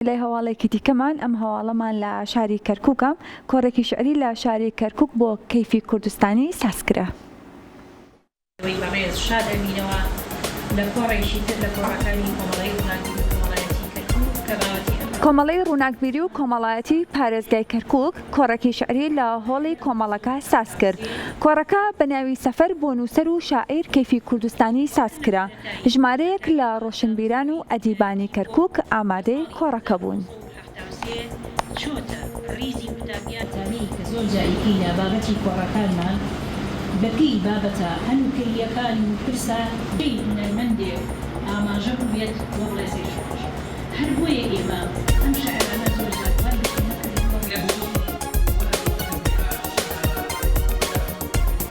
لای هەواڵێکی دیکەمان، ئەم هەواڵەمان لە شاری کەرکووکە، کۆڕێکی شیعری لە شاری کەرکووک بۆ کەیفی کوردستانی سازکرا. ئێوەی بەڕێز شاد ئەبینەوە لە کۆڕێکی تر لە کۆڕەکانی کۆمەڵەی ڕووناکبیری و کۆمەڵایەتی کەرکووک کە باوەتی ئەم. کۆمەڵەی ڕووناکبیری و کۆمەڵایەتی پارێزگای کەرکووک کۆڕێکی شیعری لە هۆڵی کۆمەڵەکە سازکرد. کۆڕەکە بە ناوی سەفەر بۆ نووسەر و شاعیر کەیفی کوردستانی سازکرا. ژمارەیەک لە ڕۆشنبیران و ئەدیبانی کەرکوک ئامادەی کۆڕەکە بوون.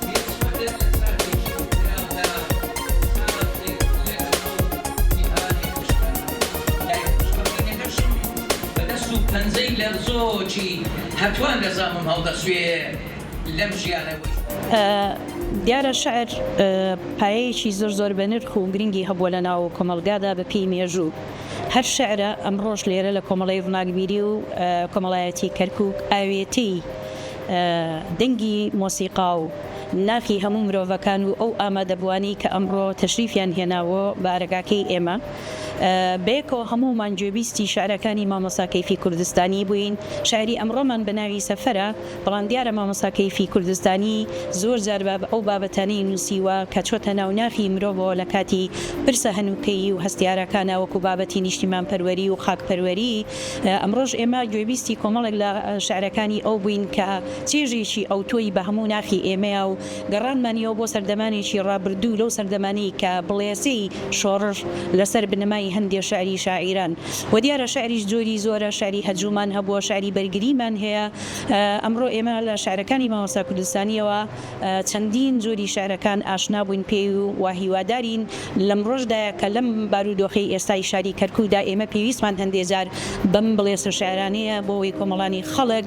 بێچوە دەر لە ساتێکی وتراودا ساتێک لەگەڵ جیهانێک بشکاند. دایک خوشکە برینەکەشم بە دەست و پەنجەی لەرزۆکی هەتوان لە زامم هەڵدەسوێ لەم ژیانەوەی. دیارە شعر پایەیەکی زۆر زۆر بەنرخ و گرنگی هەبووە لە ناو کۆمەڵگادا بە پێی مێژوو. هەر شعرە ئەمڕۆش لێرە لە کۆمەڵەی ڕووناکبیری و کۆمەڵایەتی کەرکووک ئاوێتەی دەنگی مۆسیقا و ناخی هەموو مرۆڤەکان و ئەو ئامادەبووانەی کە ئەمڕۆ تەشریفیان هێناوە بارەگاکەی ئێمە بەیەکەوە هەموومان گوێبیستی شعرەکانی مامۆستا کەیفی کوردستانی بووین شعری ئەمڕۆمان بە ناوی سەفەرە بەڵام دیارە مامۆستا کەیفی کوردستانی زۆر جار ئەو بابەتانەی نووسیوە کە چۆتە ناو ناخی مرۆڤەوە لە کاتی پرسە هەنووکەیی و هەستیارەکانا وەکو بابەتی نیشتیمانپەروەری و خاکپەروەری ئەمڕۆش ئێمە گوێبیستی کۆمەڵێک لە شعرەکانی ئەو بووین کە چێژێکی ئەوتۆی بە هەموو ناخی ئێمەیا و گەڕانمانیەوە بۆ سەردەمانێکی ڕابردوو لەو سەردەمانەی کە بڵێسەی شۆڕش لەسەر بنەمای هەندێ شعری شاعیران و دیارە شعریش جۆری زۆرە شعری هەجوومان هەبووە شعری بەرگریمان هەیە ئەمڕۆ ئێمە لە شعرەکانی مامۆستا کوردستانیەوە چەندین جۆری شعرەکان ئاشنا بووین پێی و هیوادارین لەمڕۆشدایە کە لەم بارودۆخەی ئێستای شاری کەرکوکدا ئێمە پێویستمان هەندێ جار بەم بڵێسە شعرانەیە بۆ ئەوەی کۆمەڵانی خەڵک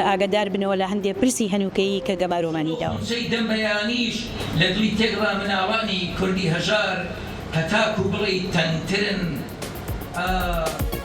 ئاگادار بنەوە لە هەندێ پرسی هەنوکەیی کە گەمارۆمانی داوە. خونچەی دەم بەیانیش لە دڵی تێکڕا مناڵانی کوردی هەژار هەتاکو بڵێی تەنگترن ئا.